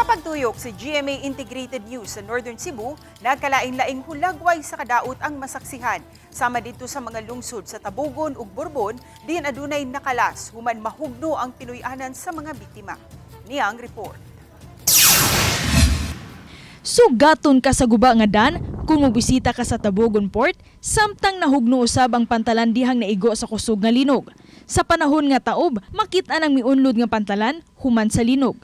Sa pagtuyok sa GMA Integrated News sa Northern Cebu, nagkalain-laing hulagway sa kadaot ang masaksihan. Sama dito sa mga lungsod sa Tabogon ug Borbon, diin adunay nakalas human mahugno ang Pinoy-anan sa mga biktima. Niyang report. Sugaton ka sa guba nga dan kung mobisita ka sa Tabogon Port samtang nahugno usab ang pantalan dihang naigo sa kusog nga linog. Sa panahon nga taob, makita nang miunlod nga pantalan human sa linog.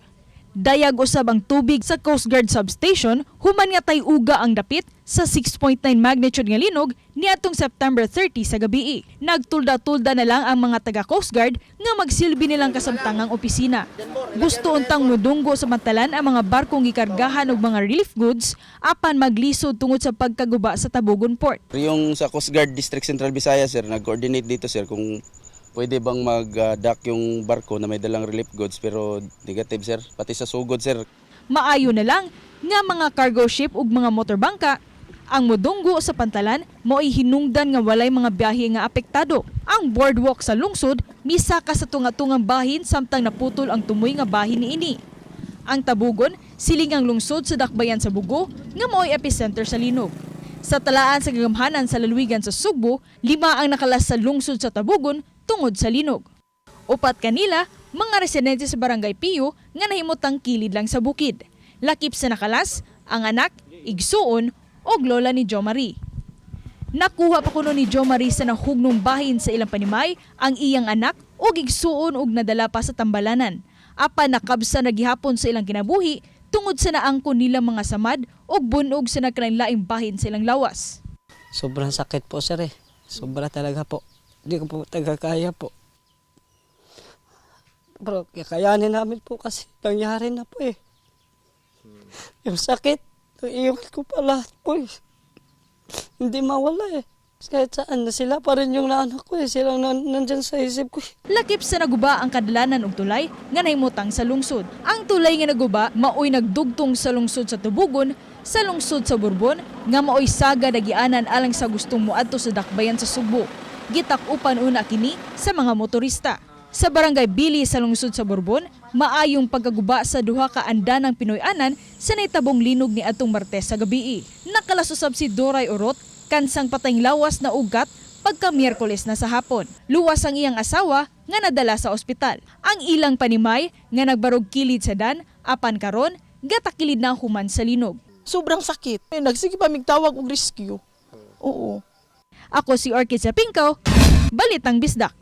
Dayag usab ang tubig sa Coast Guard Substation human nga tay-uga ang dapit sa 6.9 magnitude nga linog niadtong September 30 sa gabii. Nagtulda-tulda na lang ang mga taga Coast Guard nga magsilbi nilang kasamtangang opisina. Gusto untang mudunggo sa pantalan ang mga barkong gikargahan og mga relief goods apan maglisod tungod sa pagkaguba sa Tabogon Port. Pero yung sa Coast Guard District Central Visayas, sir, nag-coordinate dito, sir, kung pwede bang mag-dock yung barko na may dalang relief goods, pero negative, sir. Pati sa sugod, sir. Maayo na lang nga mga cargo ship ug mga motorbangka ang modunggo sa pantalan, mo'y hinungdan nga walay mga biyahe nga apektado. Ang boardwalk sa lungsod misaka sa tunga-tungang bahin samtang naputol ang tumoy nga bahin niini. Ang Tabogon, silingang lungsod sa dakbayan sa Bogo nga mao'y epicenter sa linog. Sa talaan sa kagamhanan sa lalawigan sa Sugbo, lima ang nakalas sa lungsod sa Tabogon tungod sa linog. Upat kanila, mga residente sa Barangay Pio nga nahimutang kilid lang sa bukid. Lakip sa nakalas, ang anak, igsuon, og lola ni Jo Marie. Nakuha pa kuno ni Jo Marie sa nahugnong bahin sa ilang panimay ang iyang anak og igsuon og nadala pa sa tambalanan. Apan nakabsa na gihapon sa ilang kinabuhi tungod sa naangkon nila mga samad og bunog sa nagkalainlaing bahin sa ilang lawas. Sobrang sakit po, sir, eh. Sobra talaga po. Hindi ko po talaga kaya po. Pero kakayanin namin po kasi nangyari na po eh. Yung sakit, iiwan ko pa lahat po eh. Hindi mawala eh. Kahit saan na sila pa rin yung naanak ko eh. Sila nandyan sa isip ko eh. Lakip sa naguba ang kadalanan og tulay nga nahimutang sa lungsod. Ang tulay nga naguba maoy nagdugtong sa lungsod sa Tabogon sa lungsod sa Borbon nga maoy saga nagianan alang sa gustong moadto sa dakbayan sa Sugbo. Gitak-upan una kini sa mga motorista. Sa Barangay Bili sa lungsod sa Borbon, maayong pagkaguba sa duha ka andanang Pinoy-anan sa naitabong linog ni atong Martes sa gabii. Nakalas usab si Doray Orot kansang patayng lawas na ugat pagka Miyerkules na sa hapon. Luwas ang iyang asawa nga nadala sa ospital. Ang ilang panimay nga nagbarog kilid sa dan apan karon gatakilid na human sa linog. Sobrang sakit. Eh, nagsige pa migtawag og rescue. Oo. Ako si Orchid Sapingko, Balitang Bisdak.